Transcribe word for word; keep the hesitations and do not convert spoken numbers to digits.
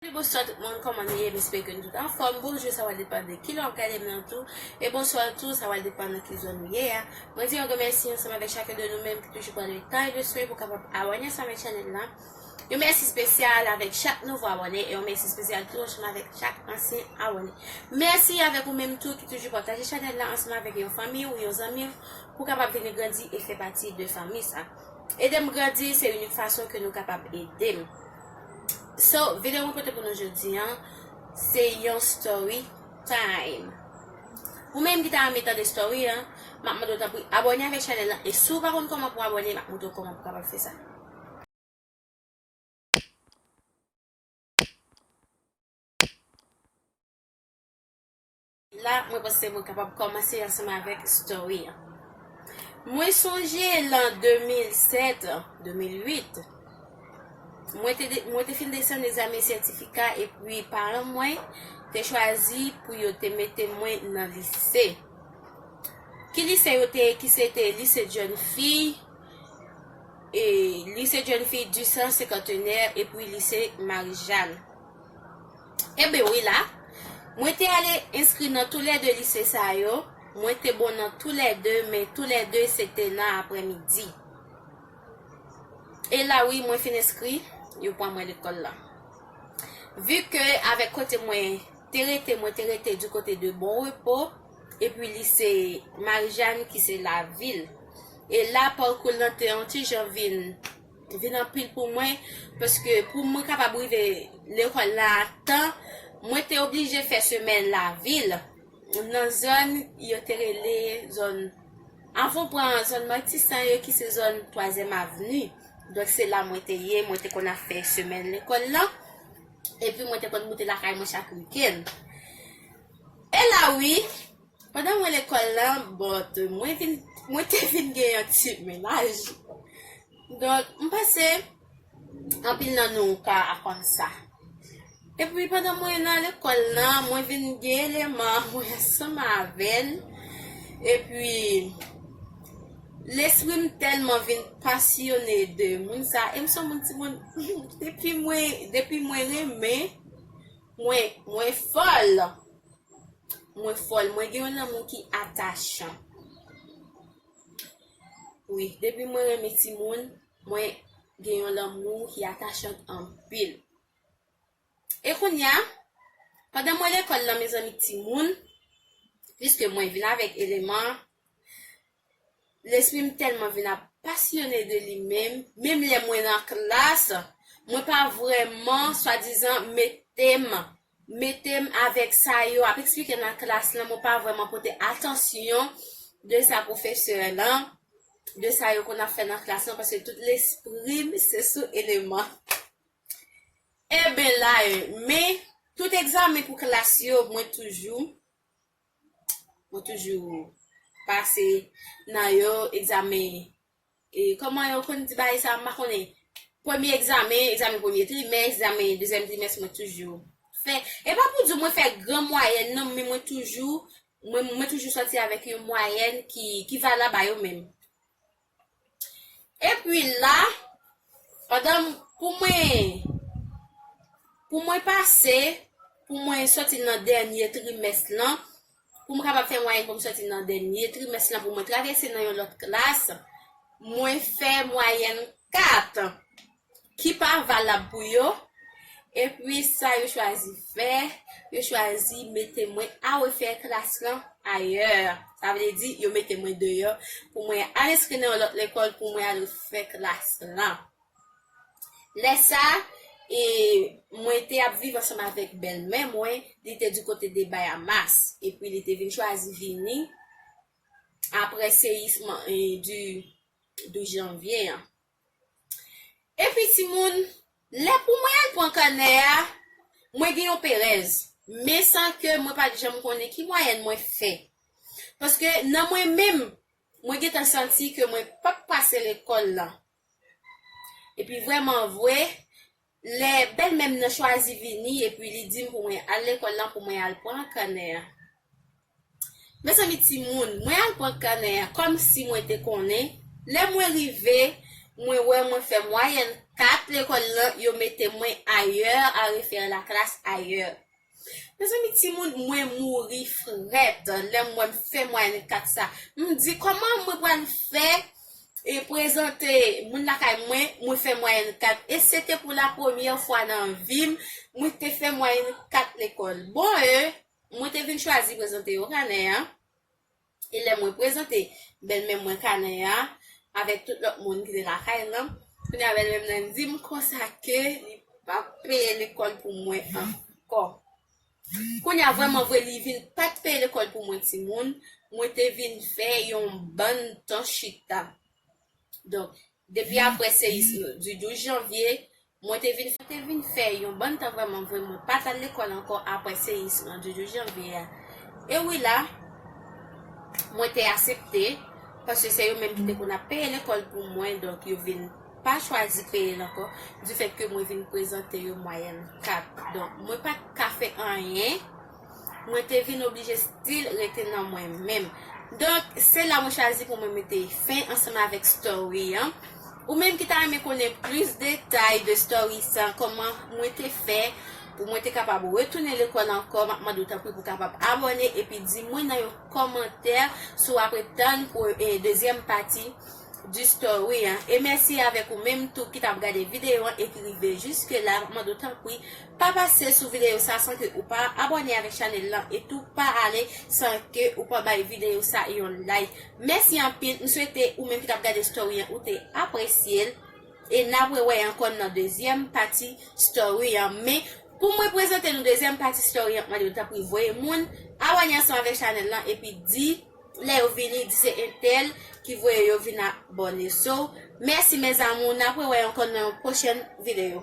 Bonswa tout moun, kòman nou ye? M espere ke nou tout anfòm. Bonjou, sa va depann de ki lè w ap gade m nan tou. E bonswa tou, sa va depann nan ki zòn ou ye a. Mwen di yon gran mèsi ansanm avèk chakun de nou menm ki toujou pran le tan e le swen pou kapab abòne ansanm avèk chanèl la. Yon mèsi espesyal avèk chak nouvo abòne e yon mèsi espesyal tou ansanm avèk chak ansyen abòne. Mèsi avèk ou menm tou ki toujou pataje chanèl la ansanm avèk yon fanmi ou yon zanmi w pou kapab vin grandi e fè pati de fanmi sa. Ede m grandi, se inik fason ke nou kapab ede m. So, videyo mwen pote pou nou jodi an, se yon story time. Ou menm ki ta renmen tande story an, m ap mande w tanpri abòne avèk chanèl lan. E si w pa konn kòman pou abòne, m ap montre w kòman pou kapab fè sa. La, mwen panse mwen kapab kòmanse ansanm avèk story an. Mwen sonje lan de mil sèt, de mil uit, mwen te, de- mwen te fin desann egzamen sètifika epi paran mwen te chwazi pou yo te mete mwen nan lise. Ki lise yo te ye? Ki se te lise jèn fi, e lise jèn fi du Centenaire epi lise Marijàn. Eben wi la, mwen te ale enskri nan toulède lise sa yo, mwen te bon nan toulède, men toulède se te nan aprèmidi. E la wi, mwen fin enskri, yo pran mwen lekòl la. Vi ke avèk kote mwen te rete, mwen te rete du kote de Bon Repo, epi lise Marijàn ki se Lavil. E la, pakou lan te yon ti jan vin, vin anpil pou mwen, paske pou mwen kapab rive lekòl la a tan, mwen te oblije fè semèn Lavil, nan zòn yo te rele zòn, anvan w pran zòn Matisan yo ki se zòn Twazyèm Avni. Donk, se la mwen te ye, mwen te konn ap fè semèn lekòl lan. Epi mwen te konn moute lakay mwen chak wikenn. E la wi, pandan mwen lekòl lan, but mwen vin, mwen te vin gen yon ti mennaj. Donk, m panse, anpil nan nou ka aprann sa. Epi pandan mwen nan lekòl lan, mwen vin gen eleman mwen ansanm avè l. Epi, lespri m tèlman vin pasyone de moun sa. E m se yon moun timoun, depi mwen, depi mwen renmen, mwen, mwen fòl. Mwen fòl, mwen gen yon lanmou ki atachan. Wi, depi mwen renmen timoun, mwen gen yon lanmou ki atachan anpil. E kounye a, pandan mwen lekòl lan, mezanmi, timoun, piske mwen vin avèk eleman, lespri m tèlman vin ap pasyone de li menm, menm lè mwen nan klas, mwen pa vrèman, swadizan, mete m, mete m avèk sa yo ap eksplike nan klas lan, mwen pa vrèman pote atansyon de sa pwofesè lan, de sa yo konn ap fè nan klas lan, paske tout lespri m se sou eleman. Eben la, e, men tout egzamen pou klas yo, mwen toujou, mwen toujou pase nan yo, egzamen, e, kòman yo konn di bagay sa, m pa konnen. Premye egzamen, egzamen premye trimès, egzamen dezyèm trimès, mwen toujou fè. E pa pou di mwen fè gran mwayèn non, men mwen toujou, mwen, mwen toujou sòti avèk yon mwayèn ki, ki valab a yo menm. Epi la, pandan m- pou mwen, pou mwen pase, pou mwen sòti nan dènye trimès lan, pou m kapab fè mwayèn pou m sòti nan dènye trimès lan, pou mwen travèse nan yon lòt klas, mwen fè mwayèn kat, ki pa valab pou yo. Epi sa yo chwazi fè, yo chwazi mete mwen al refè klas lan ayè. Sa vle di, yo mete mwen deyò pou mwen al enskri nan yon lòt lekòl pou mwen al refè klas lan. Lè sa, e, mwen te ap viv ansanm avèk bèlmè mwen, li te di kote de Bayamas, epi li te vin chwazi vini apre seyism, e, di douz janvye an. Epi timoun, lè pou mwen al pran kanè a, mwen gen yon perèz. Men san ke mwen pa t janm konnen ki mwayèn mwen fè. Paske nan mwen menm, mwen gentan santi ke mwen p ap pase lekòl lan. Epi vrèman vre, lè bèlmè m nan chwazi vini, epi li di m pou mwen al lekòl lan, pou mwen al pran kanè a. Mezanmi timoun, mwen al pran kanè a kòmsi mwen te konnen. Lè mwen rive, Mwen wè mwen fè mwayèn kat lekòl lan, yo mete mwen ailleurs, à refaire la classe ailleurs. Mezanmi, timoun, mwen mouri frèt lè m wè m fè mwayèn kat sa. M di, kòman mwen pral fè e prezante moun lakay mwen, mwen fè mwayèn kat? E se te pou la premyè fwa nan vi m, mwen te fè mwayèn kat lekòl. Bon, e, mwen te vin chwazi prezante yo kanè an. E lè mwen prezante bèlmè mwen kanè a, avèk tout lòt moun ki te lakay lan, kounye a bèlmè m nan di m konsa ke li p ap peye lekòl pou mwen ankò. Kounye a, vrèman vre, li vin pa t peye lekòl pou mwen, timoun. Mwen te vin fè yon bann tan chita. Donk, depi apre seyis di douz janvye, mwen te vin, te vin fè yon bann tan, vrèman vre, mwen pa t al lekòl ankò apre seyis lan di douz janvye a. E wi la, mwen te aksepte, paske se yo menm ki te konn ap peye lekòl pou mwen, donk yo vin pa chwazi peye l ankò, difèt ke mwen vin prezante yo mwayèn kat. Donk, mwen pa t ka fè anyen, mwen te vin oblije still rete nan mwen menm. Donk, se la mwen chwazi pou mwen mete fen ansanm avèk story an. Ou menm ki ta renmen konnen plis detay de story sa, kòman mwen te fè pou mwen te kapab retounen lekòl ankò, m ap mande w tanpri pou w kapab abòne epi di mwen nan yon kòmantè si w ap ret tann pou, eh, dezyèm pati di story an. E mèsi avèk ou menm tou ki t ap gade videyo an e ki rive jiske la, m ap mande w tanpri pa pase sou videyo sa san ke ou pa abòne avèk chanèl lan e tou pa ale san ke ou pa bay videyo sa yon like. Mèsi anpil, m swete ou menm ki t ap gade story an, ou te apresye l. E n ap rewè ankò nan dezyèm pati story an. Men, pou mwen prezante nou dezyèm pati story an, m ap mande w tanpri voye moun abòne ansanm avèk chanèl lan epi di lè yo vini, di se entèl ki voye yo vin abòne. So, mèsi mes amours, n ap rewè ankò nan yon pwochèn videyo.